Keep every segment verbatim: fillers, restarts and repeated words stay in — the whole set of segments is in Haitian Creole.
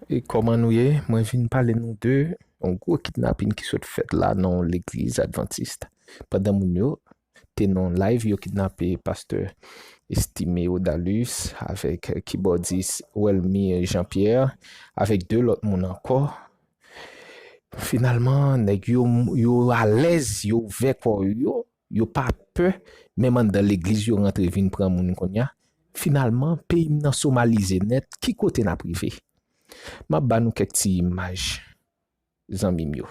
E kòman nou ye? Mwen vin pale nou de yon gwo kidnapin ki sot fèt la nan yon legliz advantis. Pandan moun yo te nan live, yo kidnape pastè Estimé Odalus avèk kibòdis Welmy Jean Pierre, avèk de lòt moun ankò. Finalman, nèg yo, yo alèz, yo ouvè kò yo, yo pa pè, menm anndan legliz yo rantre vin pran moun kounye a. Finalman, peyi m nan somalize nèt, ki kote n ap rive? M ap ba nou kèk ti imaj, zanmi m yo.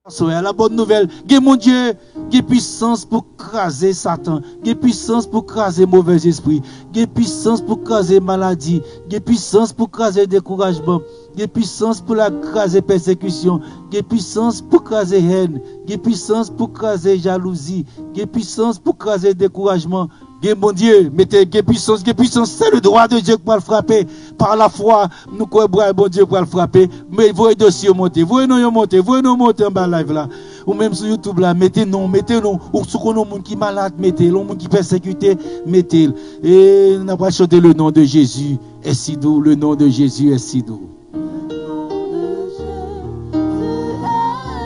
Aswè a, la bòn nouvèl, gen Bondye, gen pisans pou kraze Satan, gen pisans pou kraze movèzespri, gen pisans pou kraze maladi, gen pisans pou kraze dekourajman, gen pisans pou l kraze pèsekisyon, gen pisans pou kraze hèn, gen pisans pou kraze jalouzi, gen pisans pou kraze dekourajman. Gen Bondye, mete gen pisans, gen pisans. Se le dwa de Dye k pral frape. Pa lafwa, nou kwè bra Bondye pral frape. Men voye dosye yo monte, voye non yo monte, voye non monte anba live la. Ou menm sou YouTube la, mete non, mete non. Ou si w konn yon moun ki malad, mete l. Yon moun ki pèsekite, mete l. E n ap chante le nom de Jésus est si doux, le nom de Jésus est si doux. Le nom de Jésus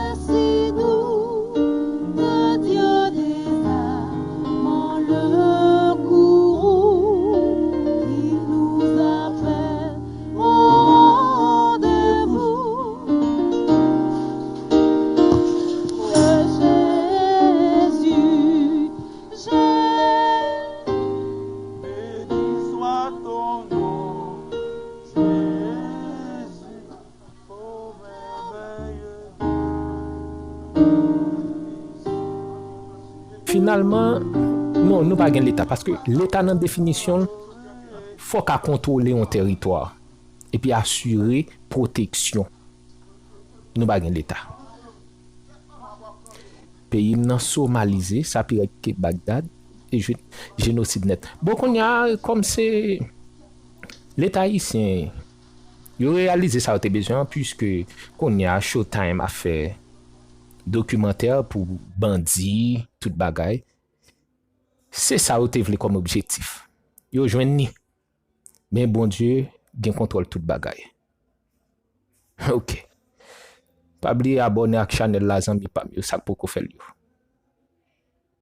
est si doux, le Dieu des armes, le courroux qui nous appelle au rendez-vous. Le Jésus, Jésus, béni soit ton nom, Jésus. Finalman, non, nou pa gen Leta, paske Leta nan definisyon l, fòk a kontwole yon tèritwa epi asire pwoteksyon. Nou pa gen Leta. Peyi m nan somalize, sa pi rèd ke Bagdad, e jenosid nèt. Bon, kounye a, kòm se Leta ayisyen, yo reyalize sa yo te bezwen an, piske kounye a Showtime ap fè dokimantè pou bandi, tout bagay. Se sa yo te vle kòm objektif. Yo jwenn ni. Men Bondye gen kontwòl tout bagay. Ok. Pa bliye abòne ak chanèl la, zanmi pa m yo, sa k poko fè l yo.